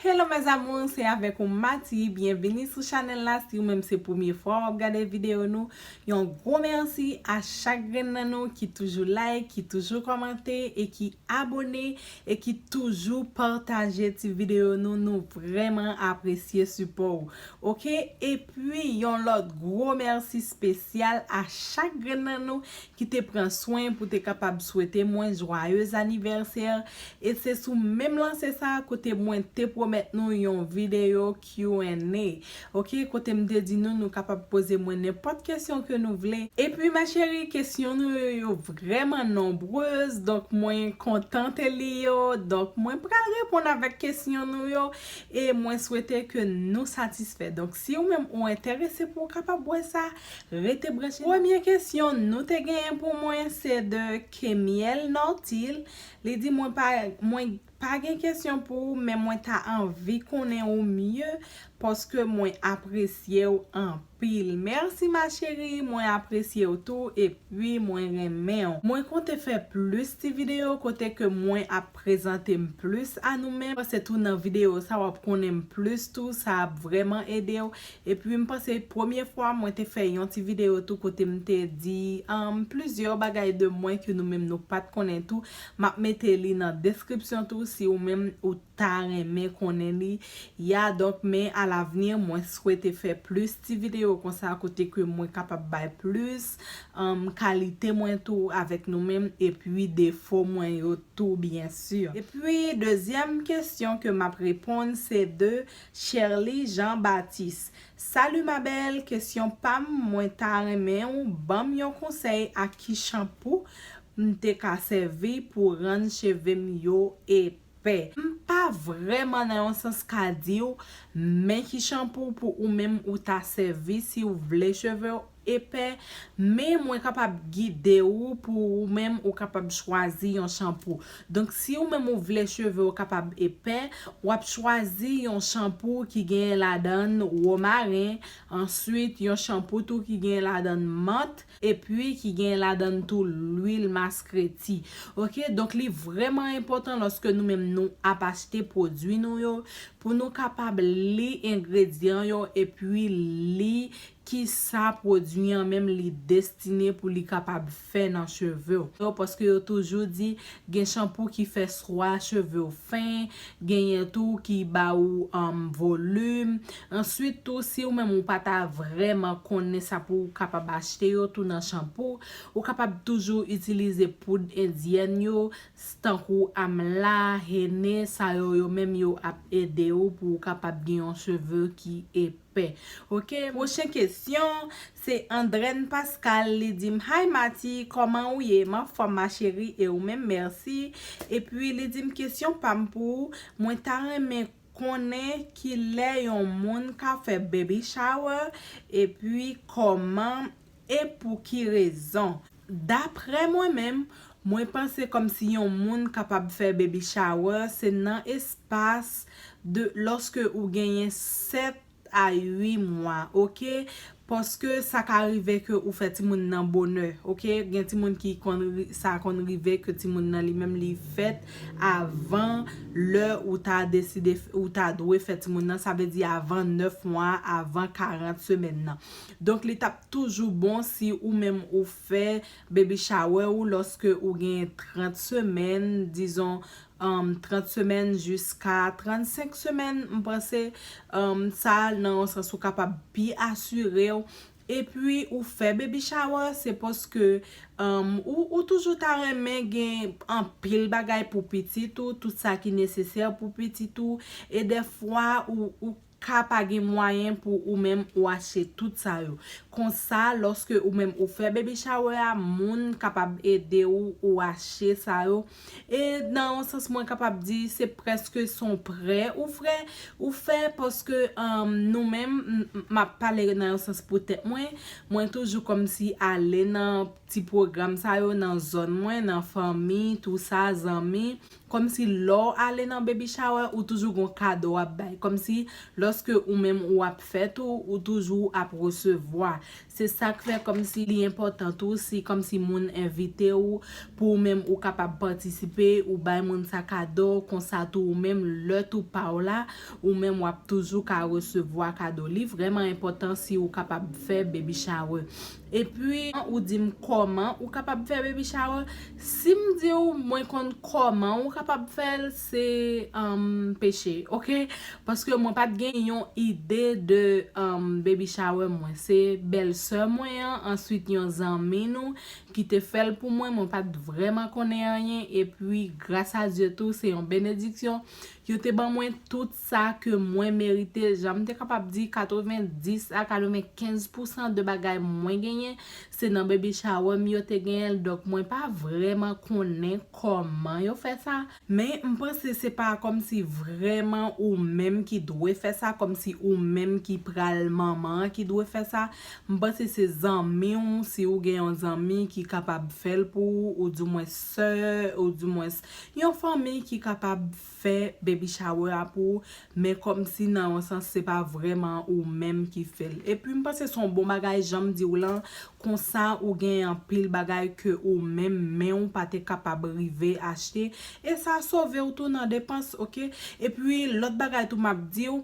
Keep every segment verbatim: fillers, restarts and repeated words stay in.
Hello mes amours, se avèk ou Mati. Byenvini sou chanèl la. Si ou menm se premye fwa w ap gade videyo nou, yon gwo mèsi a chak grenn nan nou ki toujou like, ki toujou kòmante e ki abone e ki toujou pataje ti videyo nou. Nou vrèman apresye sipò w. Oke? Epi yon lòt gwo mèsi espesyal a chak grenn nan nou ki te pran swen pou te kapab swete mwen joyeux anniversaire. E se sou menm lanse sa kote mwen te pwomèt nou yon videyo Q and A. Oke, kote m te di nou, nou kapab poze mwen nenpòt kesyon ke nou vle. Epi ma chérie, kesyon nou yo, yo vrèman nonbrez, donk mwen kontan te li yo. Donk mwen pral reponn avèk kesyon nou yo e mwen swete ke nou satisfè. Donk si ou menm ou enterese pou w kapab wè sa, rete branche. Premye kesyon nou te genyen pou mwen se de Kemiel Nortil. Li di mwen pa, mwen pa gen kesyon pou ou, men mwen ta anvi konnen ou mye paske mwen apresye w anpil. Mèsi ma chérie, mwen apresye w tou epi mwen renmen w. Mwen konte fè plis ti videyo kote ke mwen ap prezante m plis a nou menm. Se tou nan videyo sa w ap konnen m plis tou, sa ap vrèman ede w. Epi m panse premye fwa mwen te fè yon ti videyo tou kote m te di um, plizyè bagay de mwen ke nou menm nou pa t konnen tou. M ap mete li nan deskripsyon tou si ou menm ou ta renmen konnen li. Ya, donk, men alavni, mwen swete fè plis ti videyo konsa kote ke mwen kapab bay plis um, kalite mwen tou avèk nou menm epi defo mwen yo tou, byen si. Epi, dezyèm kesyon ke m ap reponn, se de Sherly Jean Baptiste. Salut ma belle, kesyon pa m, mwen ta renmen ou ban m yon konsèy ak ki chanpou m te ka sèvi pou rann cheve m yo epè. M pa vrèman nan yon sans ka di w men ki chanpou pou ou menm ou ta sèvi si w vle cheve w epè, men mwen kapab gide w pou ou menm ou kapab chwazi yon chanpou. Donk si ou menm ou vle cheve w kapab epè, w ap chwazi yon chanpou ki gen ladann womaren, answit yon chanpou tou ki gen ladann mant, epi ki gen ladann tou lwil maskreti. Oke, donk li vrèman enpòtan lòske nou menm nou ap achte pwodui nou yo, pou nou kapab li engredyan yo epi li kisa pwodui an menm li destine pou li kapab fè nan cheve w. Yo, paske yo toujou di gen chanpou ki fè swa cheve w fen, genyen tou ki ba ou um, volim. Answit tou, si ou menm ou pa ta vrèman konnen sa pou ou kapab achte yo tou nan chanpou, ou kapab toujou itilize poud endyèn yo, tankou amla, hene, sa yo, yo menm yo ap ede ou pou ou kapab gen yon cheve ki epè. Oke, pwochen kesyon, se Andrène Pascal, li di m, Hi Mati, kòman ou ye? M anfòm ma chérie, e ou menm, mèsi. Epi li di m, kesyon pa m pou ou, mwen ta renmen konnen kilè yon moun ka fè baby shower, epi kòman e pou ki rezon. Daprè mwen menm, mwen panse kòmsi yon moun kapab fè baby shower, se nan espas de lòske ou genyen sèt a uit mwa, oke? Paske sa ka rive ke ou fè timoun nan bonè, oke? Gen timoun ki konn ri- sa konn rive ke timoun nan li menm li fèt avan lè ou ta deside f- ou ta dwe fè timoun nan, sa vle di avan nèf mwa, avan karant semèn nan. Donk li t ap toujou bon si ou menm ou fè baby shower ou lòske ou gen trant semèn, dizon um, trant semèn jiska trannsenk semèn, m panse um, sa nan yon sans ou kapab pi asire w. Epi ou fè baby shower, se paske um, ou, ou toujou ta renmen gen anpil bagay pou pitit ou, tout sa ki nesesè pou pitit ou. E dèfwa ou, ou ka pa gen mwayen pou ou menm ou achte tout sa yo. Konsa, lòske ou menm ou fè baby shower a, moun kapab ede ou, ou achte sa yo. E nan yon sans mwen kapab di se prèske se yon prè ou frè ou fè, paske um, nou menm, m- m- m ap pale nan yon sans pou tèt mwen, mwen toujou kòmsi ale nan ti pwogram sa yo nan zòn mwen, nan fanmi, tou sa, zanmi, Kòmsi lè w ale nan baby shower, ou toujou gon kado w ap bay. Kòmsi lòske ou menm ou ap fè tou, ou toujou ap resevwa. Se sa k fè kòmsi li enpòtan tou, si kòmsi moun envite w, pou ou menm ou kapab patisipe, ou bay moun sa kado, konsa tou ou menm lè tou pa w la, ou menm w ap toujou ka resevwa kado. Li vrèman enpòtan si ou kapab fè baby shower. Epi, ou di m kòman ou kapab fè baby shower. Si m di w mwen konn kòman ou kapab fè l, se um, peche, oke? Paske mwen pa t gen yon ide de um, baby shower mwen. Se bèlsè mwen an, answit yon zanmi nou ki te fè l pou mwen. Mwen pa t vrèman konnen anyen. Epi, gras a Dye tou, se yon benediksyon. Yo te ban mwen tout sa ke mwen merite. Jan m te kapab di, katrevenndis a katrevenkenz pousan de bagay mwen genyen, se nan baby shower m yo te genyen l. Donk, mwen pa vrèman konnen kòman yo fè sa. Men, m panse se pa kòmsi vrèman ou menm ki dwe fè sa, kòmsi ou menm ki pral manman an ki dwe fè sa. M panse se zanmi w, si ou gen yon zanmi ki kapab fè l pou ou, ou di mwen sè, ou di mwen yon fanmi ki kapab fè baby shower a pou ou, men kòmsi nan yon sans se pa vrèman ou menm ki fè l. Epi m panse se yon bon bagay, jan m di w lan, konsa ou gen anpil bagay ke ou menm men w pa te kapab rive achte, e sa sove w tou nan depans, oke? Epi lòt bagay tou m ap di w,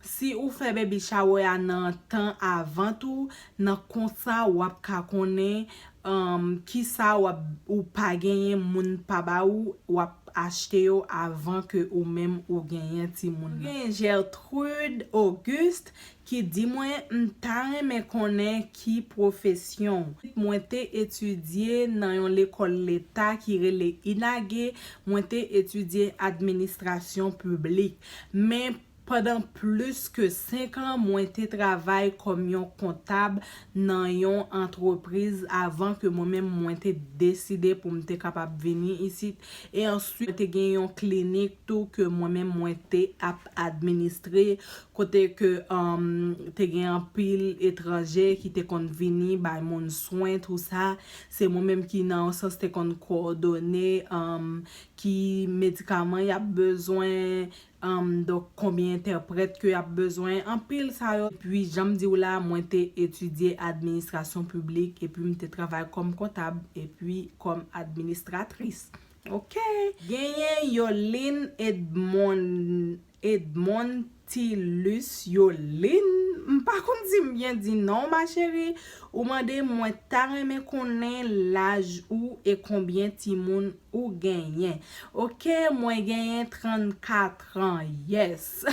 si ou fè baby shower a nan tan avan tou, nan konsa w ap ka konnen um, kisa w ap, ou pa genyen, moun pa ba ou, w ap achte yo avan ke ou menm ou genyen timoun nan. Gen Gertrude Auguste ki di mwen, m ta renmen konnen ki pwofesyon w. Mwen te etidye nan yon lekòl leta ki rele INAGE, mwen te etidye administrasyon piblik. Men pandan plis ke senk an, mwen te travay kòm yon kontab nan yon antrepriz avan ke mwen menm mwen te deside pou m te kapab vini isit. E answit, mwen te gen yon klinik tou ke mwen menm mwen te ap administre, kote ke um, te gen anpil etranje ki te konn vini bay moun swen, tou sa. Se mwen menm ki nan yon sans te konn kowòdone um, ki medikaman y ap bezwen, um, donk konbyen entèprèt ke y ap bezwen, anpil sa yo. Epi, jan m di w la, mwen te etidye administrasyon piblik, epi m te travay kòm kontab, epi kòm administratris. Oke. Genyen Yolin Edmond, Edmond Tilus Yolin. M pa konn si m byen di non, ma chérie. Ou mande mwen ta renmen konnen laj ou e konbyen timoun ou genyen. Oke, mwen genyen trannkat an. Yes.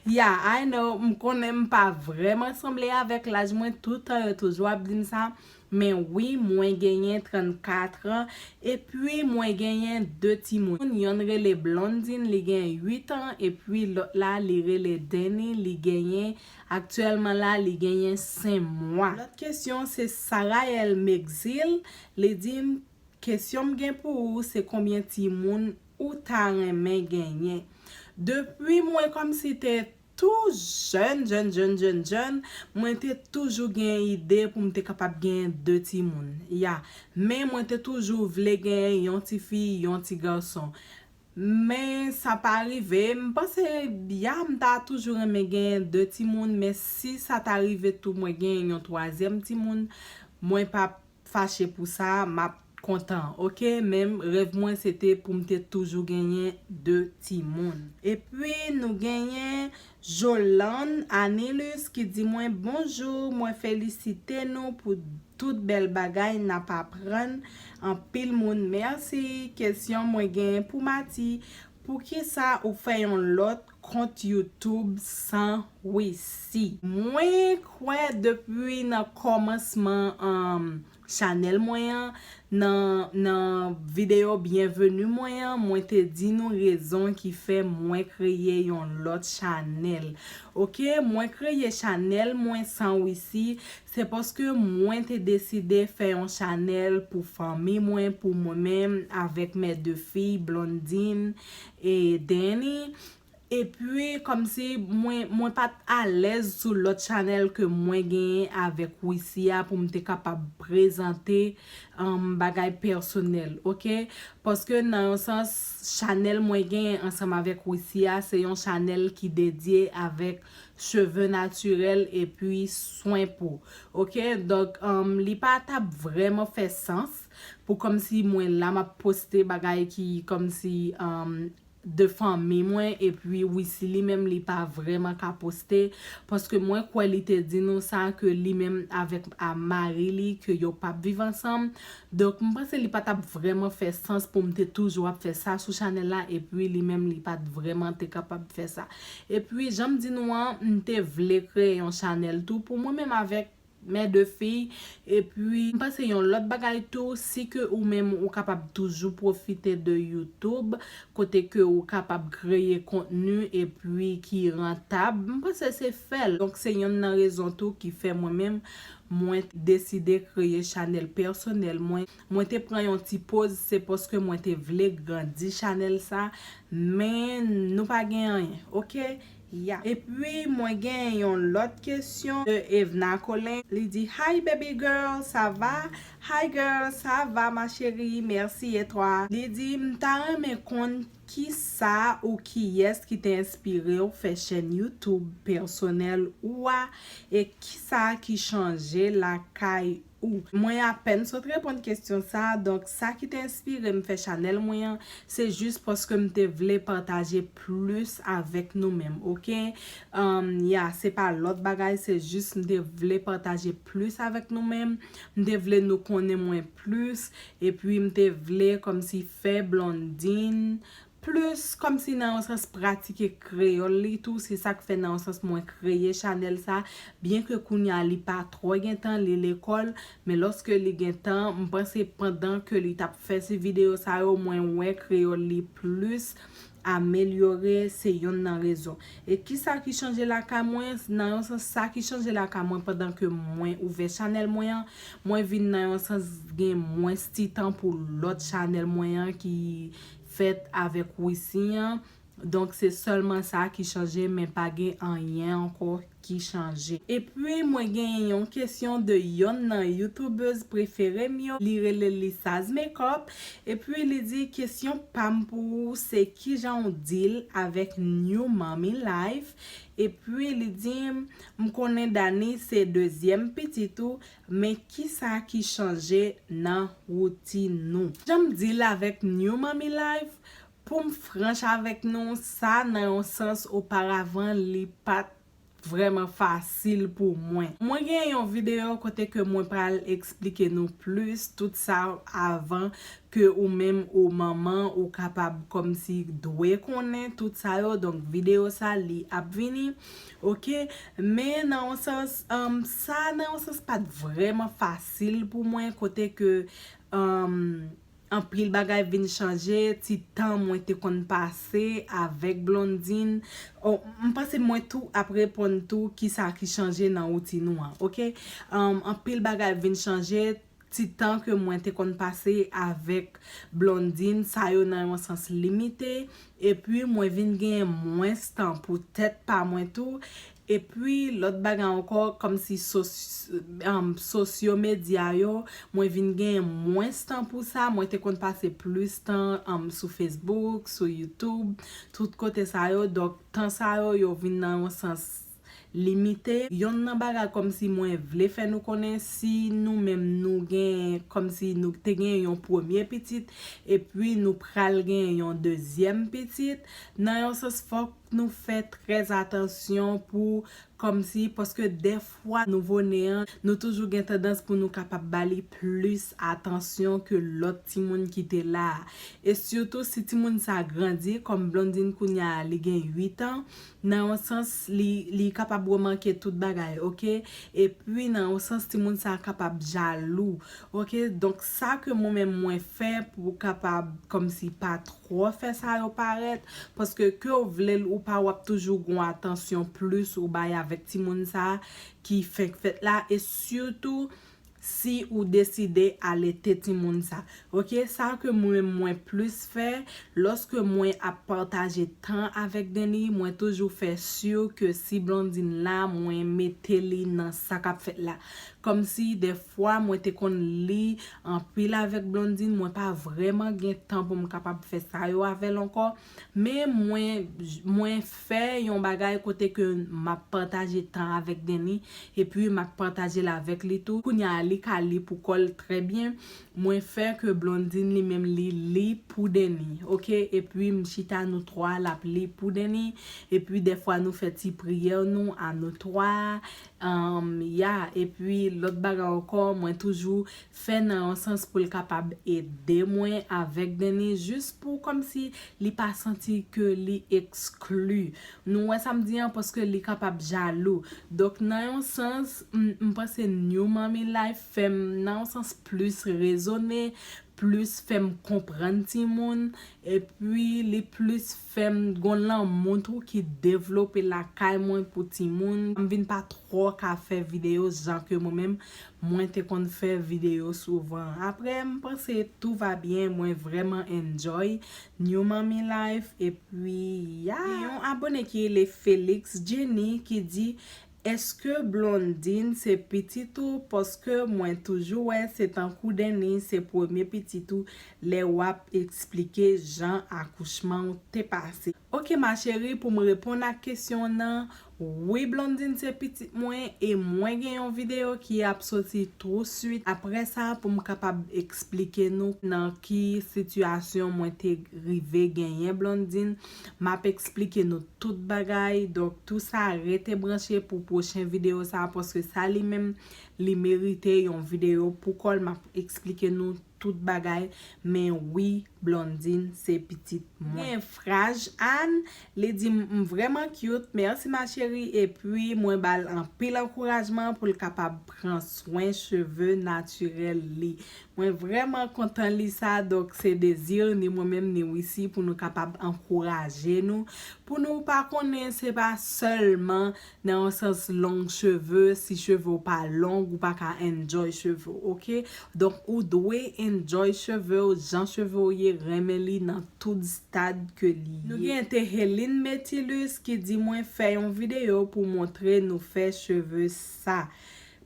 Yeah, I know. M konnen m pa vrèman sanble avèk laj mwen. Tout tan yo toujou ap di m sa. Men wi, mwen genyen trannkat an. Epi mwen genyen de timoun. Yonn rele Blondine, li gen uit an. Epi lòt la, li rele Danny, li genyen, aktyèlman la, li genyen senk mwa. Lòt kesyon, se Sarael Mexil. Li di m, kesyon m gen pou ou, se konbyen timoun ou ta renmen genyen? Depi mwen kòmsi te tou jèn, jèn, jèn, jèn, jèn, mwen te toujou gen ide pou m te kapab genyen de timoun. Ya, men mwen te toujou vle genyen yon ti fi, yon ti gason. Men sa pa rive. M panse, ya, m ta toujou renmen genyen de timoun, men si sa ta rive tou mwen genyen yon twazyèm timoun, mwen p ap fache pou sa, m ap kontan, oke? Men rèv mwen se te pou m te toujou genyen de timoun. Epi nou genyen Jolande Anilus ki di mwen, bonjou, mwen felisite nou pou tout bèl bagay n ap aprann. Anpil moun, mèsi. Kesyon mwen genyen pou Mati, poukisa ou fè yon lòt kont YouTube san Wisi? Mwen kwè depi nan kòmansman, um, chanèl mwen an, nan, nan videyo byenveni mwen an, mwen te di nou rezon ki fè mwen kreye yon lòt chanèl. Oke, mwen kreye chanèl mwen san Wisi, se paske mwen te deside fè yon chanèl pou fanmi mwen, pou mwen menm, avèk mes deux filles, Blondine e Danny. Epi, kòmsi mwen, mwen pa t alèz sou lòt chanèl ke mwen genyen avèk Wissy a pou m te kapab prezante um, bagay pèsonèl, oke? Paske nan yon sans, chanèl mwen genyen ansanm avèk Wissy a, se yon chanèl ki dedye avèk cheve natirèl epi swen po, oke? Donk, um, li pa t ap vrèman fè sans pou kòmsi mwen la m ap poste bagay ki kòmsi um, de fanmi mwen, epi Wissy li menm li pa vrèman ka poste, paske mwen kwè li te di nou sa ke li menm avèk a mari li ke yo p ap viv ansanm. Donk, m panse li pa t ap vrèman fè sans pou m te toujou ap fè sa sou chanèl la, epi li menm li pa t vrèman te kapab fè sa. Epi, jan m di nou an, m te vle kreye yon chanèl tou pou mwen menm avèk mè de fiy. Epi, m panse yon lòt bagay tou, si ke ou menm ou kapab toujou pwofite de YouTube, kote ke ou kapab kreye kontni epi ki rantab, m panse se fè l. Donk, se yonn nan rezon tou ki fè mwen menm, mwen deside kreye chanèl pèsonèl mwen. Mwen te pran yon ti poz, se paske mwen te vle grandi chanèl sa, men nou pa gen anyen, oke? Ya. Epi, mwen gen yon lòt kesyon de Evna Colin. Li di, "Hi, baby girl, ça va?" "Hi, girl, ça va, ma chérie, merci, et toi?" Li di, "M ta renmen konn kisa ou kiyès ki te enspire w fè chèn YouTube pèsonèl ou a, e kisa ki chanje lakay ou?" Mwen apèn sot reponn kesyon sa, donk sa ki te enspire m fè chanèl mwen an, se jis paske m te vle pataje plis avèk nou menm, oke? Um, ya, se pa lòt bagay, se jis m te vle pataje plis avèk nou menm, m te vle nou konnen mwen plis, epi m te vle kòmsi fè Blondine plis kòmsi nan yon sans pratike kreyòl li tou, se sa k fè nan yon sans mwen kreye chanèl sa, byen ke kounye a li pa twò gen tan, li lekòl, men lòske li gen tan, m panse pandan ke li t ap fè ti videyo sa yo, mwen wè kreyòl li plis amelyore, se yonn nan rezon. E kisa ki chanje lakay mwen? Nan yon sans, sa ki chanje lakay mwen pandan ke mwen ouvè chanèl mwen an, mwen vin nan yon sans gen mwens ti tan pou lòt chanèl mwen an ki fèt avèk Wissy an. Donk, se sèlman sa ki chanje, men pa gen anyen ankò ki chanje. Epi, mwen gen yon kesyon de yonn nan youtubèz prefere m yo. Li rele Lisaz Makeup. Epi, li di, "Kesyon pa m pou ou, se kijan w deal avèk New Mommy Life?" Epi, li di, "M konnen Dani se dezyèm pitit ou, men kisa ki chanje nan woutin ou?" Jan m deal avèk New Mommy Life, pou m franch avèk nou, sa nan yon sans oparavan, li pa t vrèman fasil pou mwen. Mwen gen yon videyo kote ke mwen pral eksplike nou plis tout sa avan ke ou menm ou manman ou kapab kòmsi dwe konnen tout sa yo. Donk, videyo sa, li ap vini, oke? Men nan yon sans, um, sa nan yon sans pa t vrèman fasil pou mwen, kote ke, um, anpil bagay vin chanje, ti tan mwen te konn pase avèk Blondine. Oh, m panse mwen tou ap reponn tou kisa ki chanje nan woutin nou an, oke? Um, anpil bagay vin chanje, ti tan ke mwen te konn pase avèk Blondine, sa yo nan yon sans limite. Epi mwen vin gen mwens tan pou tèt pa mwen tou. Epi lòt bagay ankò, kòmsi sos-, um, sosyo medya yo, mwen vin gen mwens tan pou sa. Mwen te konn pase plis tan, um, sou Facebook, sou YouTube, tout kote sa yo. Donk, tan sa yo, yo vin nan yon sans limite. Yonn nan bagay kòmsi mwen vle fè nou konnen, si nou menm nou gen, kòmsi nou te gen yon premye pitit, epi nou pral gen yon dezyèm pitit, nan yon sans fòk nou fè trè atansyon pou, kòmsi, paske dèfwa nouvo ne an, nou toujou gen tandans pou nou kapab ba li plis atansyon ke lòt timoun ki te la a. E sitou si timoun sa grandi, kòm Blondine kounye a li gen uit an, nan yon sans, li, li kapab remake tout bagay, oke? Epi, nan yon sans, timoun sa kapab jalou, oke? Donk, sa ke mwen menm mwen fè pou kapab, kòmsi, pa twò fè sa yo parèt, paske ke w vle l ou pa, w ap toujou gon atansyon plis ou bay avèk timoun sa ki fenk fèt la, e sitou, si ou deside alete timoun sa. Oke, sa ke mwen, mwen plis fè, lòske mwen ap pataje tan avèk Denny, mwen toujou fè si ke si Blondine la, mwen mete li nan sa k ap fèt la. Kòmsi dèfwa mwen te konn li anpil avèk Blondine, mwen pa vrèman gen tan pou m kapab fè sa yo avè l ankò. Men mwen, mwen fè yon bagay kote ke m ap pataje tan avèk Denny, epi m ap pataje l avèk li tou. Kounye a, li ka li pou kò l trè byen. Mwen fè ke Blondine li menm li li pou Denny, oke? Epi m chita nou twa, l ap li pou Denny. Epi dèfwa nou fè ti priyè nou a nou twa. Um, ya, epi lòt bagay ankò, mwen toujou fè nan yon sans pou l kapab ede mwen avèk Denny, jis pou kòmsi li pa santi ke li ekskli. Nou wè sa m di an, paske li kapab jalou. Donk, nan yon sans, m, m panse New Mommy Life fè m, nan yon sans, plis rezone, plis fè m konprann timoun, epi li plis fè m gon lanmou tou ki devlope lakay mwen pou timoun. M vin pa twò ka fè videyo jan ke mwen menm, mwen te konn fè videyo souvan. Apre, m panse tout va bien, mwen vrèman enjoy New Mommy Life, epi, ya. Yon abone ki rele Felix Jenny ki di, èske Blondine se pitit ou? Paske mwen toujou wè se tankou Denny se premye pitit ou lè w ap eksplike jan akouchman w te pase. Oke, ma chérie, pou m reponn ak kesyon nan, wi, Blondine se pitit mwen, e mwen gen yon videyo ki ap soti tou swit apre sa pou m kapab eksplike nou nan ki sitiyasyon mwen te rive genyen Blondine. M ap eksplike nou tout bagay. Donk, tou sa, rete branche pou pwochen videyo sa, paske sa li menm, li merite yon videyo pou kò l. M ap eksplike nou tout bagay. Men wi, Blondine se pitit mwen. Gen Fraj Anne, li di, "M, m vrèman cute. Mèsi, ma chérie." Epi, mwen ba l anpil ankourajman pou l kapab pran swen cheve natirèl li. Mwen vrèman kontan li sa, donk se dezi ni mwen menm ni Wissy pou nou kapab ankouraje nou, pou nou pa konnen se pa sèlman nan yon sans long cheve, si cheve w pa long, ou pa ka enjoy cheve w, oke? Donk, ou dwe enjoy cheve w, jan cheve w ye, renmen li nan tout stad ke li ye. Nou gen Tehelin Metilus ki di mwen fè yon videyo pou montre nou fè cheve sa.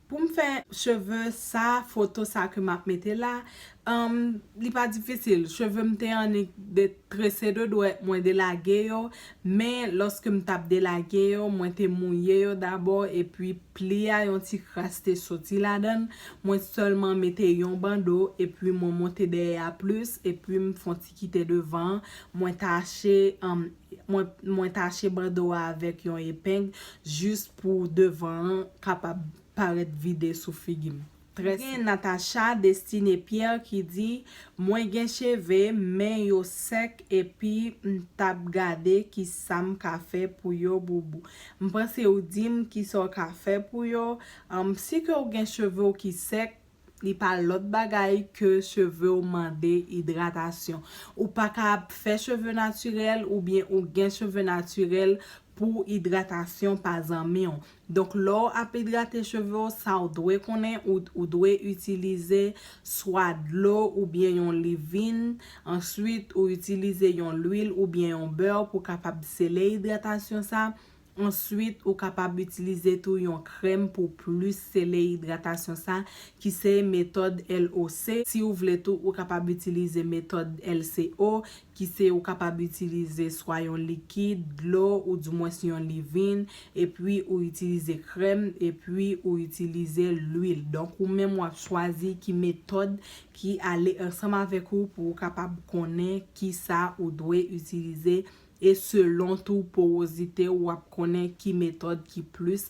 Pou m fè cheve sa, foto sa ke m ap mete la, um, li pa difisil. Cheve m te annik de trese de dwèt, mwen delage yo, men lòske m t ap delage yo, mwen te mouye yo dabò, epi pli a yon ti kras te soti ladan l. Mwen sèlman mete yon bando, epi mwen monte dèyè a plis, epi m fè yon ti kite devan an. Mwen tache, um, mwen, mwen tache bando a avèk yon epeng, jis pou devan an kapab parèt vide sou figi m. Trè gen Natacha Destiné Pierre ki di, "Mwen gen cheve, men yo sèk, epi m t ap gade ki sa m ka fè pou yo, boubou." M panse ou di m ki sa w ka fè pou yo. Um, si ke w gen cheve w ki sèk, li pa lòt bagay ke cheve w mande idratasyon. Ou pa ka ap fè cheve natirèl oubyen ou gen cheve natirèl pou idratasyon pa zanmi w. Donk, lè w ap idrate cheve w, sa w dwe konnen, ou, ou dwe itilize swa dlo oubyen yon livin. Answit, ou itilize yon lwil oubyen yon bè pou kapab sele idratasyon sa. Answit, ou kapab itilize tou yon krèm pou plis sele idratasyon sa, ki se metòd L O C. Si w vle tou, ou kapab itilize metòd L C O, ki se ou kapab itilize swa yon likid, dlo, ou dimwens yon livin, epi ou itilize krèm, epi ou itilize lwil. Donk, ou menm w ap chwazi ki metòd ki ale ansanm avèk ou pou ou kapab konnen ki sa ou dwe itilize. E selon tou porozite w, w ap konnen ki metòd ki plis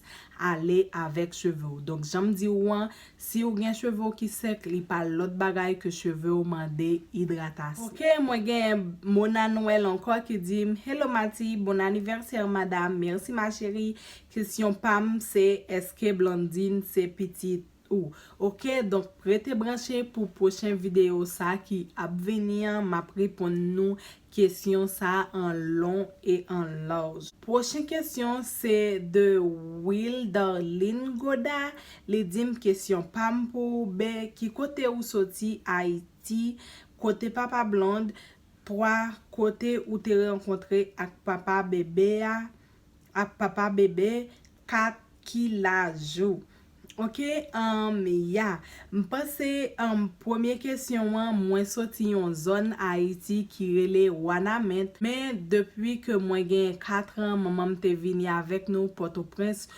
ale avèk cheve w. Donk, jan m di w an, si w gen cheve w ki sèk, li pa lòt bagay ke cheve w mande idratasyon. Oke, mwen gen Mona Noël ankò ki di m, "Hello Mati, bon anivèsè madam, merci ma chérie. Kesyon pa m se, èske Blondine se pitit ou. Oke, donk rete branche pou pwochen videyo sa ki ap vini an, m ap reponn nou kesyon sa an long e an laj. Pwochen kesyon se de Wildarlin Goda. Li di m kesyon pa m pou ou, ben, ki kote ou soti Ayiti, kote papa Blonde, twa, kote ou te rankontre ak papa bebe a, ak papa bebe, kat, ki laj ou. Oke, um, ya. M panse, um, premye kesyon an, mwen soti yon zòn Ayiti ki rele Wanament. Men depi ke mwen gen kat an, manman m te vini avèk nou Pòtoprens.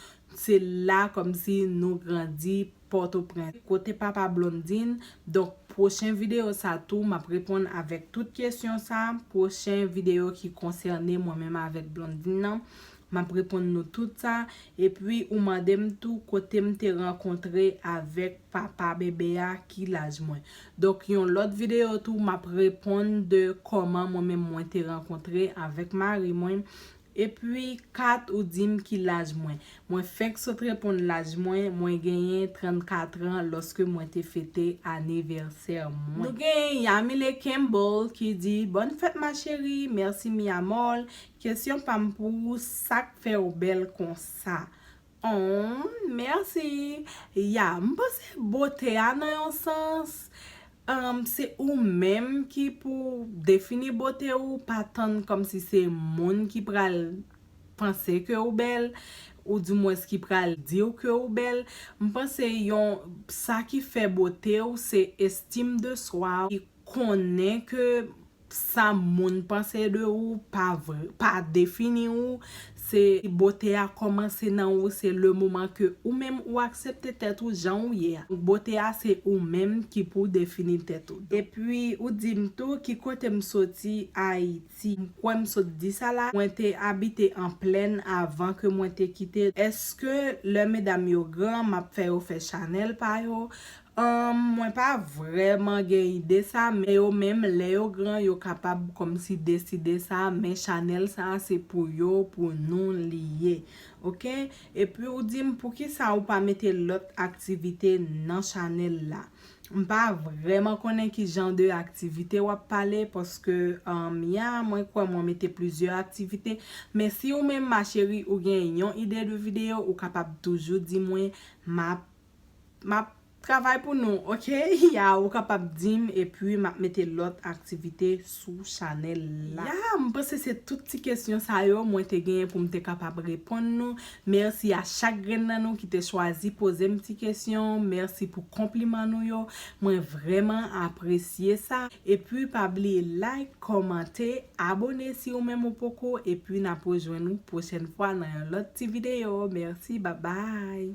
Se la kòmsi nou grandi Pòtoprens. Kote papa Blondine. Donk, pwochen videyo sa tou, m ap reponn avèk tout kesyon sa. Pwochen videyo ki konsène mwen menm avèk Blondine nan. M ap reponn nou tout sa. Epi, ou mande m tou kote m te rankontre avèk papa bebe a, ki laj mwen. Donk, yon lòt videyo tou, m ap reponn de kòman mwen menm mwen te rankontre avèk mari mwen. Epi, kat, ou di m ki laj mwen. Mwen fenk sot reponn laj mwen, mwen genyen trannkat an lòske mwen te fete anivèsè mwen. Nou genyen Yamile Campbell ki di, bonne fête ma chérie, merci mi amor. Kesyon pa m pou ou, sa k fè w bèl konsa? Oh, mèsi. Ya, m panse bote a nan yon sans, um, se ou menm ki pou defini bote ou, pa tann kòmsi se moun ki pral panse ke ou bèl, ou dimwens ki pral di w ke ou bèl. M panse yon, sa ki fè bote w, se estim de swa, ki konnen ke sa moun panse de ou pa vre, pa defini ou. Se bote a kòmanse nan ou, se le moman ke ou menm ou aksepte tèt ou jan ou ye a. Bote a se ou menm ki pou defini tèt ou. Epi ou di m tou ki kote m soti Ayiti. M kwè m sot di sa la. Mwen te abite an plèn avan ke mwen te kite. Èske lè medam yo gran, m ap fè yo fè chanèl pa yo? Ahn, mwen pa vrèman gen ide sa, men yo menm, lè yo gran, yo kapab kòmsi deside sa, men chanèl sa se pou yo, pou nou li ye. Oke? Epi ou di m poukisa ou pa mete lòt aktivite nan chanèl la. M pa vrèman konnen ki jan de aktivite w ap pale, paske, ahn, ya, mwen kwè mwen mete plizyè aktivite. Men si ou menm, ma chérie, ou gen yon ide de videyo, ou kapab toujou di mwen, m ap m ap travay pou nou, oke? Ya, ou kapab di m, epi m ap mete lòt aktivite sou chanèl la. Ya, m panse se tout ti kesyon sa yo mwen te genyen pou m te kapab reponn nou. Mèsi a chak grenn nan nou ki te chwazi poze m ti kesyon. Mèsi pou konpliman nou yo. Mwen vrèman apresye sa. Epi pa bliye like, kòmante, abone si ou menm ou poko. Epi n ap rejwenn nou pwochèn fwa nan yon lòt ti videyo. Mèsi, babay.